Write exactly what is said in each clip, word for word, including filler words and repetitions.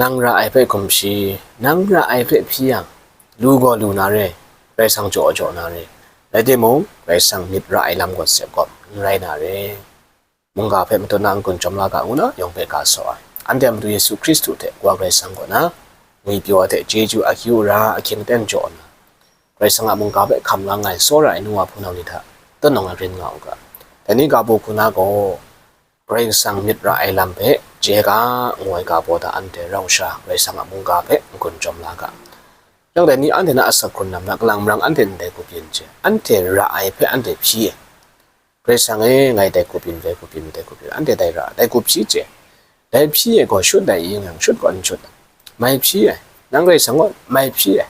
Nang ra ai hpe gumshi, nang ra ai hpe hpyi yang, lu gaw lu na re, Karai Kasang jaw jaw na re, rai timung, Karai Kasang myit ra ai lam gaw sep gawp n rai na re. Mungga hpe matut na n-gun chyawm la ga ngu na, yawng hpe ga saw ai. Anhte a Madu Yesu Hkristu hte Wa Karai Kasang kaw na, ngwipyaw ai hte chyeju akyu ara ahkying aten jaw nna, Karai Kasang a mungga hpe hkam la nga ai tsawra ai nu wa hpunau ni hta, tanawng ai rin nga u ga. Dai ni ga baw hku na gaw, Karai Kasang myit ra ai lam hpe chye ga, ngu ai ga baw hta anhte rau sha Karai Kasang a mungga hpe n-gun chyawm la ga. Yang dai ni anhte na asak hkrun lam na, kalang marang anhte ndai hku byin chye, anhte ra ai hpe anhte hpyi ai. Karai Kasang e, ngai dai hku byin, dai hku byin, dai hku byin, anhte dai ra, dai hku hpyi chye. Dai hpyi ai gaw shut dai i ngang shut gaw n shut ai. Mai hpyi ai, nang Karai Kasang gaw mai hpyi ai.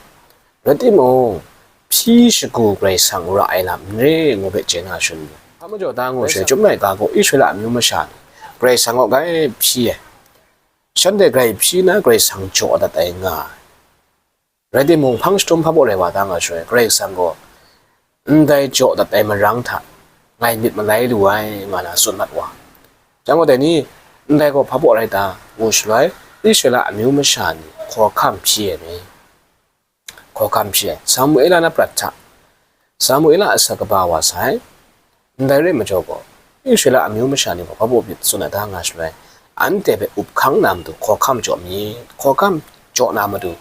Rai timung, hpyi shagu Karai Kasang ra ai lam n re ngu hpe chye na shun mu. Hpa majaw da ngu shaloi, Chyum laika gaw Israela amyu masha ni Karai Kasang gaw grai hpyi ai. Shanhte grai hpyi na Karai Kasang jaw dat ai nga ai. Rai timung, hpang jahtum hpa baw rai wa da nga shaloi, Karai Kasang gaw ndai jaw dat ai marang hta ngai myit malai lu ai, nga na tsun mat wa. Chyang gaw dai ni, ndai gaw hpa baw rai ta, ngu shaloi, Israela amyu masha ni hkawhkam hpyi ai ni, hkawhkam hpyi ai. Samuela na prat hta, Samuela a sa kaba wa sai, ndai rai majaw gaw, Israela amyu masha ni gaw hpa baw myit tsun ai ta nga shaloi, anhte hpe up hkang na matu hkawhkam jaw myit, hkawhkam jaw na matu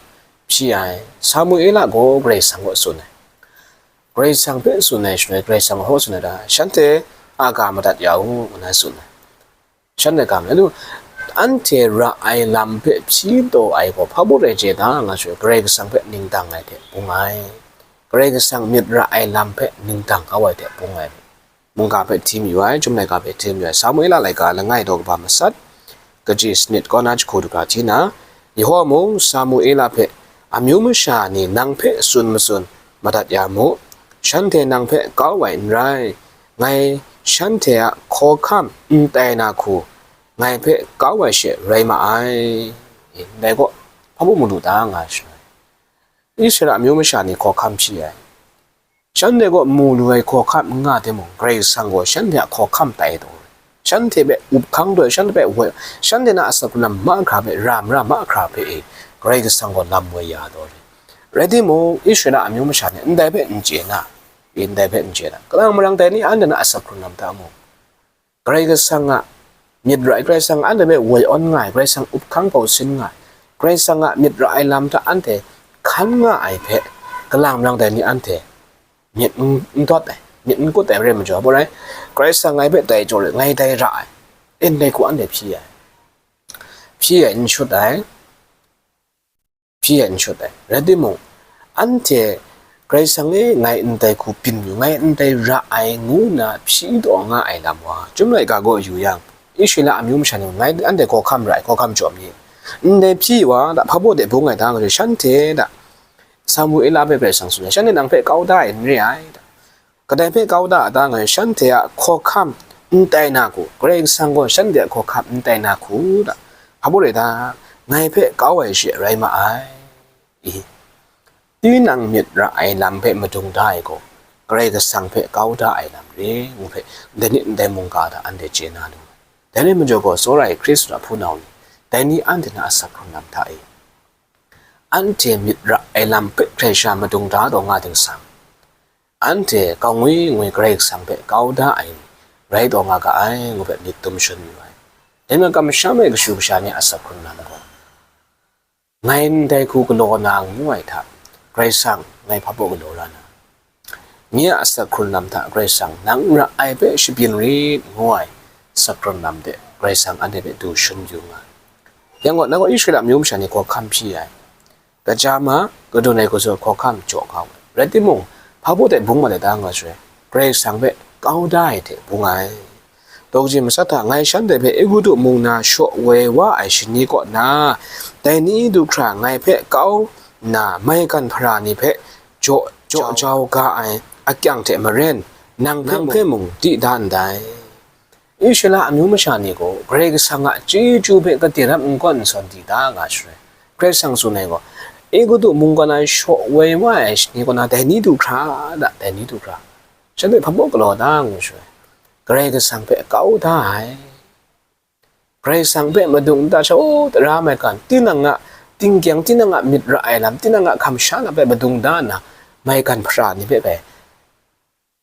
hpyi ai. Samuela gaw Karai Kasang kaw tsun ai. Karai Kasang hpe tsun ai shaloi, Karai Kasang gaw tsun ai ta, shanhte a ga madat ya u, ngu na tsun ai. Shanhte ga madat, anhte ra ai lam hpe hpyi taw ai gaw hpa baw rai chye ta nga shaloi, Karai Kasang hpe ningtang ai hte bung ai. Karai Kasang myit ra ai lam hpe ningtang kau ai hte bung ai. Mungga hpe hti mayu ai, Chyum laika hpe hti mayu ai. Samuela laika langai daw kaba matsat, kaji sanit kaw na jahku daga hti na, Yawhawa mung Samuela hpe, amyu masha ni nang hpe tsun matsun madat ya mu, shanhte nang hpe kau ai n rai, ngai shanhte a hkawhkam n tai na hku, ngai hpe kau ai she rai ma ai. Ndai gaw, hpa baw mu lu ta nga shaloi, Israela amyu masha ni hkawhkam hpyi ai. Shanhte gaw mu lu ai hkawhkam n nga timung, Karai Kasang gaw shanhte a hkawhkam tai taw ai, shanhte hpe up hkang taw ai, shanhte hpe woi, shanhte na asak hkrun lam mahkra hpe ra mara mahkra hpe e, Karai Kasang gaw lam woi ya taw ai. Rai timung, Israela amyu masha ni ndai hpe n chye na, ndai hpe n chye na, kalang marang dai ni anhte na asak hkrun lam hta mung, Karai Kasang a myit ra ai, Karai Kasang anhte hpe woi awn nga ai, Karai Kasang up hkang hpau sin nga ai, Karai Kasang a myit ra ai lam hta anhte hkan nga ai hpe, kalang marang dai ni anhte myit n, n dawt ai, myit n kut ai rai majaw, hpa rai, Karai Kasang ngai hpe dai jaw ai, ngai dai ra ai, ndai hku anhte hpyi ai, hpyi ai n shut ai. Hpyi ai n shut ai. Rai timung, anhte Karai Kasang e ngai ndai hku byin yu, ngai ndai ra ai ngu nna hpyi taw nga ai lam wa, Chyum laika gaw yu yang, Israela amyu masha ni ngai anhte hkawhkam ra ai, hkawhkam jaw myit, ndai hpyi wa, da hpa baw de bung ai ta nga shaloi, shanhte da Samuela hpe Karai Kasang tsun ai, shanhte nang hpe kau da ai n re ai, da. Kadai hpe kau da a ta nga, shanhte a hkawhkam n tai na hku, Karai Kasang gaw shanhte a hkawhkam n tai na hku da, hpa baw rai ta, ngai hpe kau ai she rai ma ai. I, tinang myit ra ai lam hpe madung da ai gaw, Karai Kasang hpe kau da ai lam re, ngu hpe, ndai ni ndai mungga hta anhte chye na lu ai. Dai rai majaw gaw, tsawra ai Hkristu a hpunau ni, dai ni anhte na asak hkrung lam hta e, anhte myit ra ai lam hpe hkrai sha madung da taw nga ting sang, anhte kau ngwi ngwi Karai Kasang hpe kau da ai ni rai taw nga ga ai, ngu hpe myit dum shun yu ai. Dai nang kamsham ai kashu kasha ni a asak hkrung lam gaw, ngai ndai hku galaw na ngu ai hta, Karai Kasang ngai hpa baw galaw ra na, nye a asak hkrun lam hta Karai Kasang nang ra ai hpe shabyin rit ngu ai asak hkrun lam de Karai Kasang anhte hpe du shun yu nga ai. Yang gaw, nang gaw Israela amyu masha ni hkawhkam hpyi ai, kaja ma, kadun ai hku zawn hkawhkam jaw kau ai. Rai timung, hpa baw de bung mat ai ta nga shaloi, Karai Kasang hpe kau da ai hte bung ai. Daw kaji matsat hta, ngai shanhte hpe Egutu mung na shaw woi wa ai shani kaw na, dai ni du hkra ngai hpe kau nna maigan hpara ni hpe jaw, jaw jau ga ai akyang hte maren, nang hpe hpe mung di da ndai. Israela amyu masha ni gaw Karai Kasang a chyeju hpe kateram n gawn n sawn di da nga shaloi, Karai Kasang tsun ai gaw, Egutu mungkan ai shaw woi wa ai shani kaw na dai ni du hkra da, dai ni du hkra, shanhte hpa baw galaw da ngu shaloi, Karai Kasang hpe kau da ai. Karai Kasang hpe madung n ta sha u, tara maigan, tinang a tinggyang, tinang a myit ra ai lam, tinang a kamsham hpe madung da nna, maigan hpara ni hpe bai,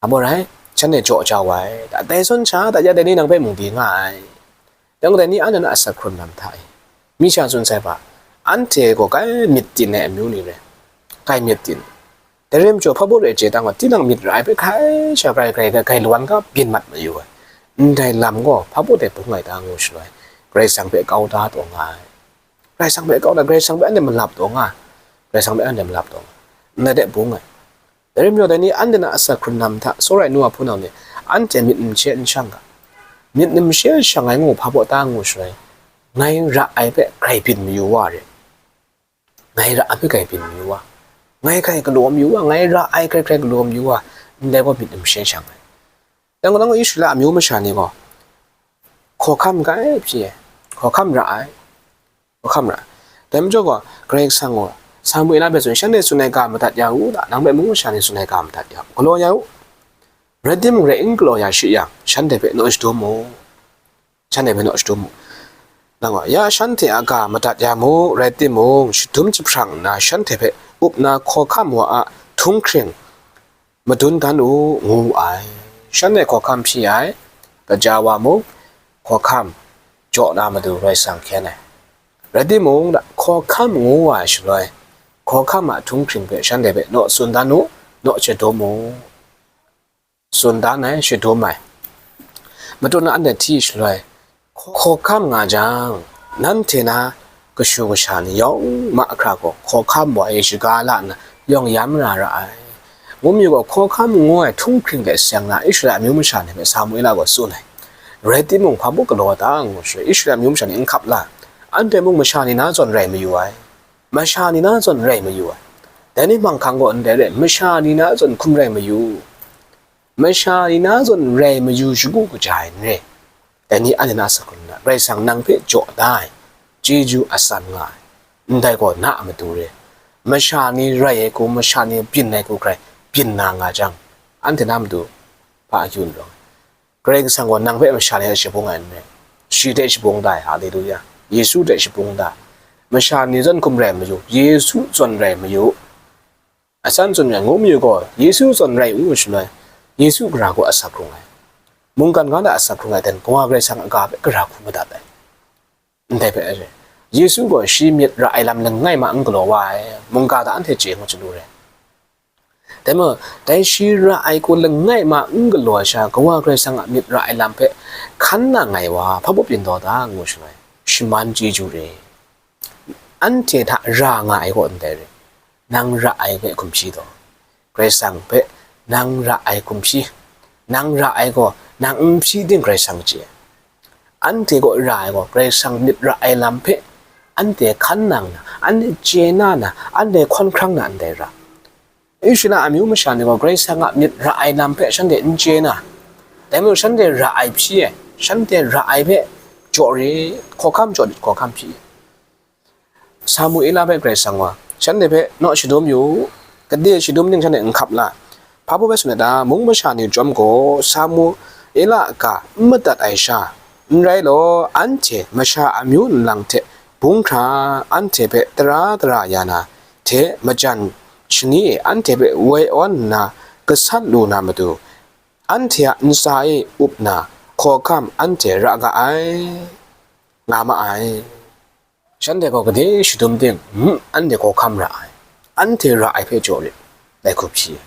a baw rai, shanhte jaw jau ai. Dai zawn sha, dai ja dai ni nang hpe mung di nga ai. Dai gaw dai ni anhte na asak hkrun lam hta e, mi sha tsun sai hpa, anhte gaw kai myit tin ai amyu ni re, kai myit tin. Dai rai majaw, hpa baw re chye tang gaw, tinang myit ra ai hpe hkrai sha hkrai hkrai hkrai, hkrai lawan ga byin mat mayu ai. Ndai lam gaw hpa baw de bung ai ta ngu shaloi, Karai Kasang hpe kau da taw nga ai. Karai Kasang hpe kau da, Karai Kasang hpe anhte malap taw nga ai. Karai Kasang hpe anhte malap taw nga ai. Ndai de bung ai. Dai rai majaw, dai ni anhte na asak hkrun lam hta, tsawra ai nu wa hpunau ni, anhte myit n mashe n shang ga. Myit n mashe n shang ai ngu hpa baw ta ngu shaloi, ngai ra ai hpe hkrai byin mayu wa re. Ngai ra ai hpe hkrai byin mayu wa, ngai hkrai galaw mayu wa, ngai ra ai hkrai hkrai galaw mayu wa, ndai gaw myit n mashe shang ai. Dai gaw, Israela amyu masha ni gaw, hkawhkam kai hpyi ai, hkawhkam ra ai, hkawhkam ra ai. Dai majaw gaw, Karai Kasang gaw Samuela hpe tsun, shanhte tsun ai ga madat ya u da, nang hpe mung masha ni tsun ai ga madat ya u, galaw ya u, rai timung, rai n galaw ya shi yang, shanhte hpe naw shadum mu. Shanhte hpe naw shadum mu. Nang gaw, ya shanhte a ga madat ya mu, rai timung, shadum jahprang nna shanhte hpe up na hkawhkam wa a htunghkring madun dan u, ngu wu ai. Shanhte hkawhkam hpyi ai, kaja wa mung, hkawhkam jaw na matu Karai Kasang hkyen ai. Rai timung, hkawhkam ngu wa ai shaloi, hkawhkam a htunghkring hpe shanhte hpe naw tsun dan u, naw shadum u. Tsun dan ai, shadum ai. Matut na anhte hti shaloi, hkawhkam nga jang, nanhte na kashu kasha ni yawng ma hkra gaw hkawhkam wa e shaga la nna, yawng ya mara ra ai. Ngu mayu gaw, hkawhkam ngu ai htunghkring hte seng na Israela amyu masha ni hpe Samuela gaw tsun ai. Rai timung, hpa baw galaw ta ngu shaloi, Israela amyu masha ni n hkap la, anhte mung masha ni na zawn rai mayu ai. Masha ni na zawn rai mayu ai. Dai ni hpang hkang gaw ndai re, masha ni na zawn hkum rai mayu. Masha ni na zawn rai mayu shagu kaja ai n re. Dai ni anhte na asak hkrun na, Karai Kasang nang hpe jaw da ai, chyeju a san nga ai, ndai gaw na a matu re. Masha ni rai ai hku, masha ni byin ai hku hkrai byin na nga jang, anhte na matu hpa akyu n rawng ai. Karai Kasang gaw nang hpe masha ni hte shabung ai n rai, shi hte shabung da ai, haleluya, Yesu hte shabung da ai. Masha ni zawn hkum rai mayu, Yesu zawn rai mayu. Asan tsun yang, ngu mayu gaw, Yesu zawn rai u shaloi, Yesu gara hku asak hkrung ai, mungkan ga hta asak hkrung ai, dan Kawa Karai Kasang a ga hpe gara hku madat ai. Ndai hpe ai re, Yesu gaw shi myit ra ai lam langai ma n galaw wa ai, mungga hta anhte chye ngu chyalu re. Dai majaw, dai shi ra ai hku langai ma n galaw ai sha, Kawa Karai Kasang a myit ra ai lam hpe hkan nang ai wa, hpa baw byin taw ta ngu shaloi, shaman chyeju re. Anhte hta ra nga ai gaw ndai re, nang ra ai hpe hkum hpyi taw, Karai Kasang hpe nang ra ai hkum hpyi, nang ra ai gaw nang n hpyi ting Karai Kasang chye. Anhte gaw ra ai gaw, Karai Kasang myit ra ai lam hpe anhte hkan nang na, anhte chye na na, anhte hkawn hkrang na ndai ra. Israela amyu masha ni gaw Karai Kasang a myit ra ai lam hpe shanhte n chye na, dai majaw shanhte ra ai hpyi ai, shanhte ra ai hpe jaw re, hkawhkam jaw lit, hkawhkam hpyi ai. Samuela hpe Karai Kasang gaw, shanhte hpe naw shadum yu u, gade shadum ting shanhte n hkap la. Hpa baw hpe tsun ai ta, mung masha ni chyawm gaw, Samuela a ga n madat ai sha, n rai law, anhte masha amyu nlang hte bung hkra, anhte hpe tara tara ya na hte majan shani e anhte hpe woi awn nna gasat lu na matu, anhte a ntsa e up na hkawhkam anhte ra ga ai, nga ma ai. Shanhte gaw gade shadum ting, mm, anhte hkawhkam ra ai, anhte ra ai hpe jaw rit, dai hku hpyi ai.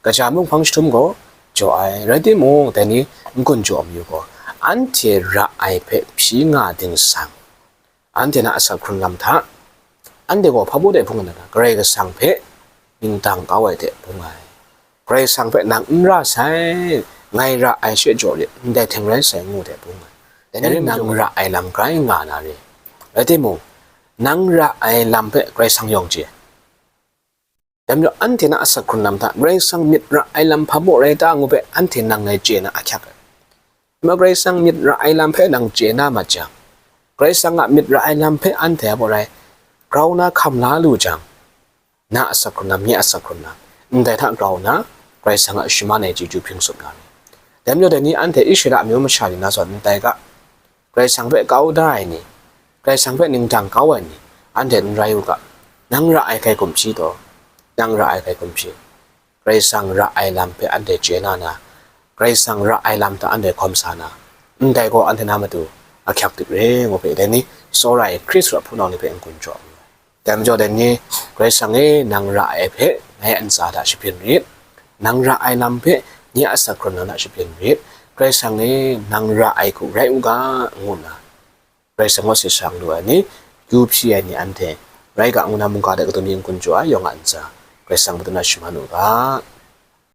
Kaja mung hpang jahtum gaw jaw ai, rai timung, dai ni n-gun jaw mayu gaw, anhte ra ai hpe hpyi nga ting sang, anhte na asak hkrun lam hta, anhte gaw hpa baw de hpung ai na, Karai Kasang hpe ningdang kau ai hte bung ai. Karai Kasang hpe nang n ra sai, ngai ra ai she jaw lit, ndai hte rai sai ngu hte bung ai. Dai rai nang ra ai lam grai nga na re. Rai timung, nang ra ai lam hpe Karai Kasang yawng chye. Dai majaw, anhte na asak hkrun lam hta, Karai Kasang myit ra ai lam hpa baw rai ta ngu hpe anhte nang ngai chye na ahkyak ai. Ma Karai Kasang myit ra ai lam hpe nang chye na mat jang, Karai Kasang a myit ra ai lam hpe anhte a baw rai grau na hkam la lu jang, na asak hkrun lam, nye asak hkrun lam, ndai hta grau nna, Karai Kasang a shaman ai chyeju hpring tsup na re. Dai majaw dai ni anhte Israela amyu masha ni na zawn ndai ga, Karai Kasang hpe kau da ai ni, Karai Kasang hpe ningdang kau ai ni, anhte n rai u ga, nang ra ai hkai gumhpraw taw, nang ra ai hkai gumhpraw, Karai Kasang ra ai lam hpe anhte chye na na, Karai Kasang ra ai lam hta anhte hkawm sa na, ndai gaw anhte na matu ahkyak dik re ngu hpe dai ni, tsawra ai Hkristu a hpunau ni hpe n-gun jaw wu ai. Dai majaw dai ni, Karai Kasang e, nang ra ai hpe ngai a ntsa hta shabyin rit, nang ra ai lam hpe nye a asak hkrung hta shabyin rit, Karai Kasang e, nang ra ai hku rai u ga, ngu nna, Karai Kasang gaw sasang lu ai ni, kyu hpyi ai ni anhte rai ga ngu na mungga de kadun mi n-gun jaw ai yawng a ntsa, Karai Kasang matut na shaman u ga.